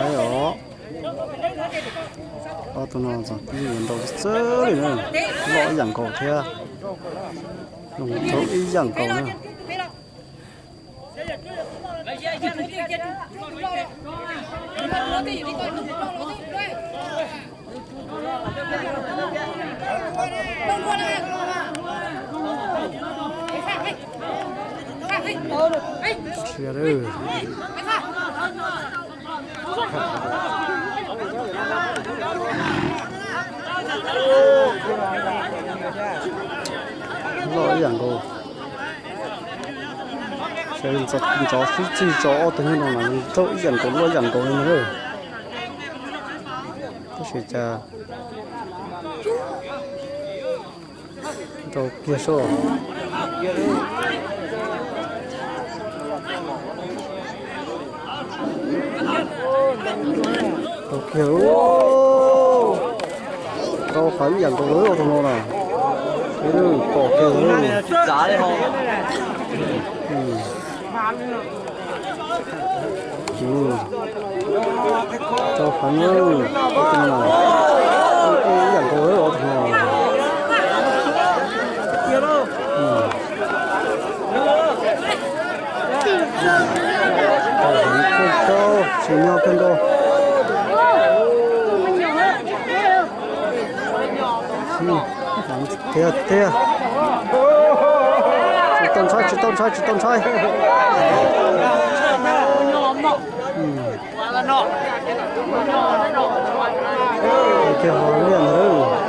Os, ob tug no txog tib yuav nrau xwb li na, loj ib yam nkaus thiab, zoo nrau ib yam nkaus na. Tsis loj ib yam nkaus. Sawv ntxov sib txig tso ob tug nyuag no mas nrau ib yam nkaus loj ib yam nkaus li no. Tab sis cas nrau kiag sub. Nrau kiag, nrau qhov ib yam nkaus li ob tug no na. Pom kiag li. Rau qhov no, ib yam nkaus ob tug no. Tsis nyob kawg nkaus. Tiag tiag. Tsis tau ntshai, tsis tau ntshai, tsis tau ntshai. Tiag ho liaj ntawd.